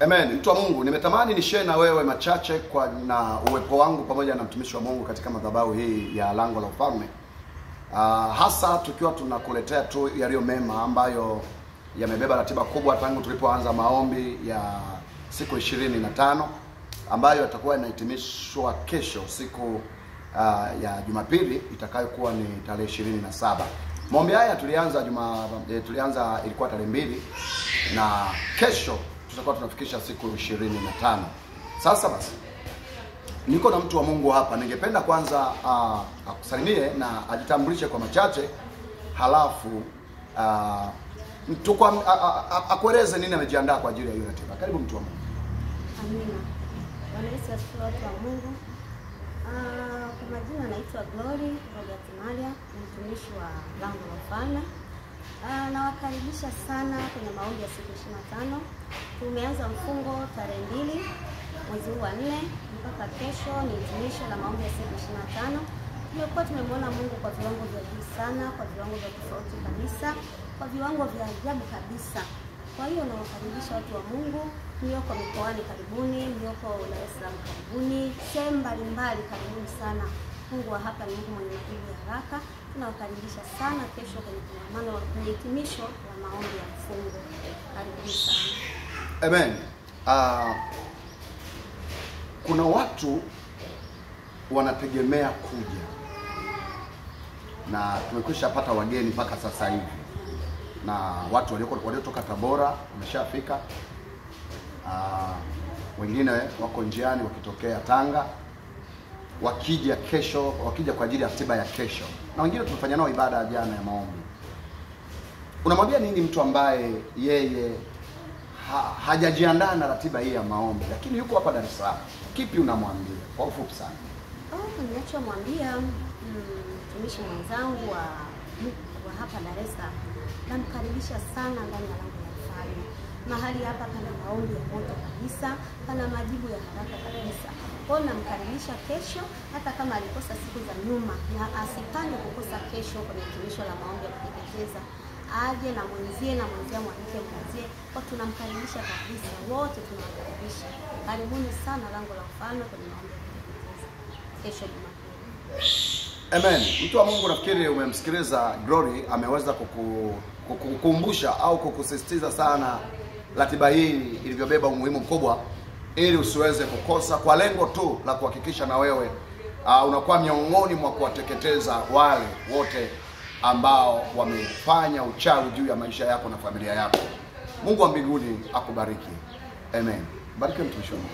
Amen. Mtu wa Mungu, nimetamani nishare na wewe machache kwa na uwepo wangu pamoja na mtumishi wa Mungu katika madhabahu hii ya Lango la Ufalme. Hasa tukiwa tunakuletea tu yaliyo mema ambayo yamebeba ratiba kubwa tangu tulipoanza maombi ya siku 25 ambayo yatakuwa yanahitimishwa kesho siku ya Jumapili itakayokuwa ni tarehe 27. Maombi haya tulianza tulianza ilikuwa tarehe 2 na kesho tutakuwa tunafikisha siku 25. Sasa basi niko na mtu wa Mungu hapa. Ningependa kwanza akusalimie na ajitambulishe kwa machache, halafu akueleze nini amejiandaa kwa ajili ya hiyo ratiba. Karibu mtu wa Mungu. Amina. Bwana Yesu asifiwe, watu wa Mungu. Kwa majina naitwa Glory Robert Malia, ni mtumishi wa Lango la Ufalme. Nawakaribisha sana kwenye maombi ya siku 25. Tumeanza mfungo tarehe 2 mwezi huu wa 4 mpaka kesho ni hitimisho la maombi ya siku 25. Tumekuwa tumemwona Mungu kwa viwango vya juu sana, kwa viwango vya tofauti kabisa, kwa viwango vya ajabu kabisa. Kwa hiyo nawakaribisha watu wa Mungu mlioko mikoani karibuni, mlioko Dar es Salaam karibuni, sehemu mbalimbali karibuni sana. Mungu wa hapa ni Mungu mwenye majibu ya haraka. Tunawakaribisha sana kesho kwenye kongamano, kwenye hitimisho la maombi ya mfungo. Karibuni sana. Amen. Kuna watu wanategemea kuja na tumekwisha pata wageni mpaka sasa hivi, na watu waliotoka Tabora wameshafika, wengine wako njiani wakitokea Tanga, wakija kesho, wakija kwa ajili ya ratiba ya kesho, na wengine tumefanya nao ibada jana ya maombi. Unamwambia nini mtu ambaye yeye hajajiandaa na ratiba hii ya maombi lakini yuko hapa Dar es Salaam? Kipi unamwambia kwa ufupi sana? Ninachomwambia mtumishi mwenzangu wa hapa Dar es Salaam, namkaribisha sana ndani ya Lango la Ufalme. Mahali hapa pana maombi ya moto kabisa, pana majibu ya haraka kabisa. Kwa hiyo namkaribisha kesho, hata kama alikosa siku za nyuma, na asipange kukosa kesho kwenye hitimisho la maombi ya kuteketeza. Aje na mwenzie na mwenzie mwanike mwenzie. Kwa tunamkaribisha kabisa, wote tunawakaribisha. Karibuni sana Lango la Ufalme kwenye maombi ya kuteketeza kesho Jumapili. Amen. Mtu wa Mungu, nafikiri umemsikiliza Glory, ameweza kukukumbusha au kukusisitiza sana ratiba hii ilivyobeba umuhimu mkubwa ili usiweze kukosa, kwa lengo tu la kuhakikisha na wewe unakuwa miongoni mwa kuwateketeza wale wote ambao wamefanya uchawi juu ya maisha yako na familia yako. Mungu wa mbinguni akubariki. Amen. Bariki mtumishi wa Mungu.